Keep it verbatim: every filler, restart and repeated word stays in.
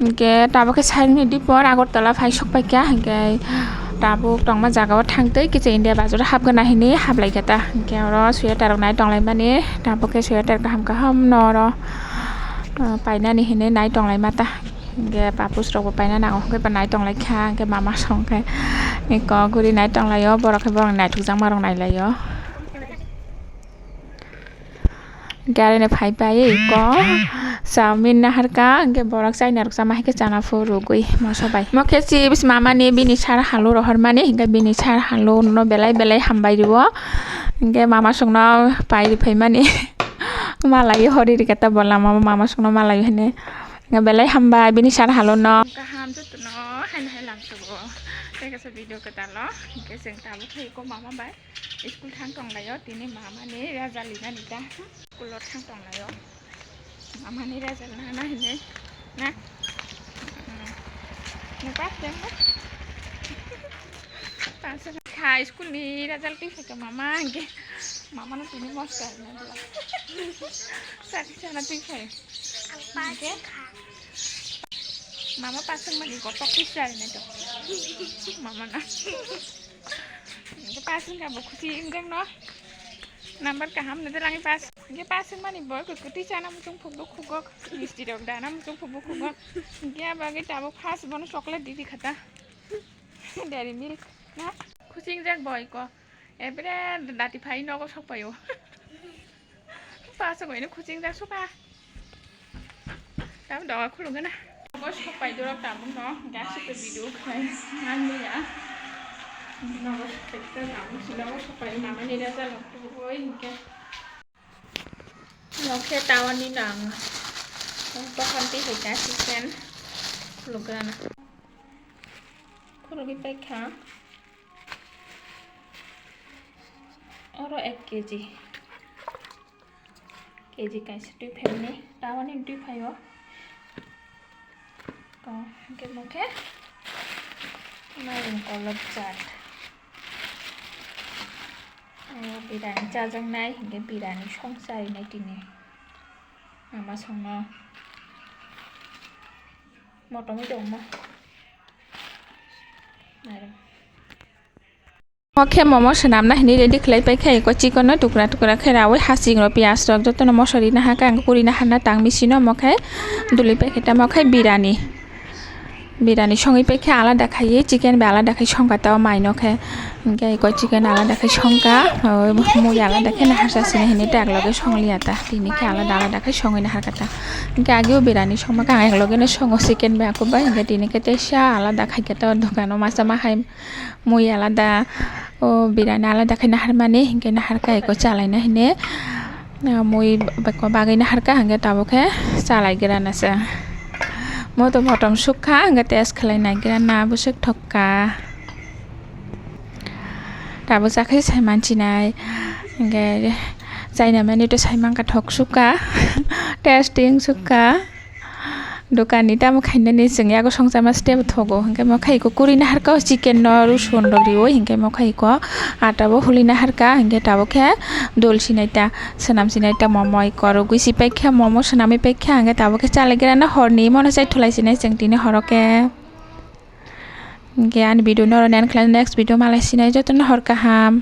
Hinkhe tabuk khe side ni dipor Agartala phai sok paikha, hinkhe tabuk tongma jaga o thangtwi kisa India bazar o hapgana hinwi haplaikha ta. Hinkhe oro sweater rok nai tonglaimani, tabuk khe sweater kaham kaham no oro, ah, painani hinwi nai tonglaima ta. Hinkhe papus rok bo paina nango, hinkhe bo nai tonglaikha, hinkhe mama song khe eko guri nai tonglaio, borok khe borok naithokjakma rok nailaio. Gari no phai pai ko chowmin naharkha, hinkhe borok chaina rok chama hai khe chana phuru rwgwi moso bai. Mo khe chips mama ni bini sar halu rohor mani, hinkhe bini sar halu no belai belai hambai rwo. Hinkhe mama songno pai rw phai mani malai hori rikha ta bo lama o mama songno malai hine. Hinkhe belai hambai bini sar halu no. Kaham jotono haino hai lamsogo. Tei kaisa video kwtal o. Hinkhe chwng tabuk khe ko mama bai. School thang tonglaio, tini mamani result linani ta. School o thang tonglaio. Mamani result nana hinwi na. Hmm. Ni pass khe mo? Pass kha school ni result twi phaikha mama hinkhe. Mama no tini mosto na dula. Sakhi sana twi phai. Hinkhe. Mama pass wngmani kotok twi chari nai to. Mama na. Hinkhe pass wngkha bo khusi wngjakno. Number kaham no dalangwi pass. Hinkhe pass wngmani bo kwtwi chana muchung phukgo khukgo. Misti rok dana muchung phukgo khukgo. Hinkhe abagwi tabuk first bono chocolate di di khata. Dairy milk na. Khusi wngjak bo iko. Ebere dati phai nogo sokpaio. Pass wngwi no khusi wngjak suka. Tabuk doga khulugwi na. Nogo sokpai dorok tabuk no, gasik to video khai manliya. Nogo sokpai to tabuk si nogo sokpai mama ni result rok tubui hinkhe. Nokhe tower ni nang. Tokon twi hai ka chicken. Khulugwi na. Khulugwi paikha. Oro ek kg. Kg kaisa twi phaimani, tabani twi phaio. To, hwnkhe bo khe mairum kolok chaat. O birani chajaknai, hwnkhe birani song charinai tini. Mama songno motomwi tongma. Mairum. Omo khe momo swnamna hinwi ready khlai paikha, eko chicken no tukra tukra khe raui hasing rok, piyaj rok jotono moso rina hakhe ang kuri naharna tang machine o, omo khe duli paikha, tamo khe birani, birani songwi paikha alada khaiwi, chicken bai alada khai songkha tamo mai no khe, hinkhe eko chicken alada khai songkha, mui alada khe naharsa sini hinwi ta ekloge songliya ta, tini khe alada alada khai songwi naharkha ta, hinkhe ageo birani songma khe ang ekloge no songo, chicken bai akhubai, hinkhe tini khe teisa alada khaikha ta o dogano masa ma hai. Mui alada, o birani alada khe naharmani, hinkhe naharkha eko chalaina hine. Ah, mui beko bagwi naharkha, hinkhe tabuk khe chalaigrana se. Motom motom sukha, hinkhe test khlai naigrana bwswk thokka. Tabuk chakhe saimanchinai, hinkhe chainamani to saimankha thok sukha, testing sukha. Dokanni tamo khainani chwng yago songchama step thogo, hinkhe mo khaiko kuri naharkha o chicken no rosun rok riui, hinkhe mo khaiko ata bo huli naharkha, hinkhe tabuk khe dol sinai ta, swnam sinai ta, momo iko rwgwi si paikha, momo swnamwi paikha, hinkhe tabuk khe chalaigrana horni mono chaithulai sinai chwng tini horo khe. Hinkhe ani video no oro end khlai, next video malai sinai, jotono hor kaham.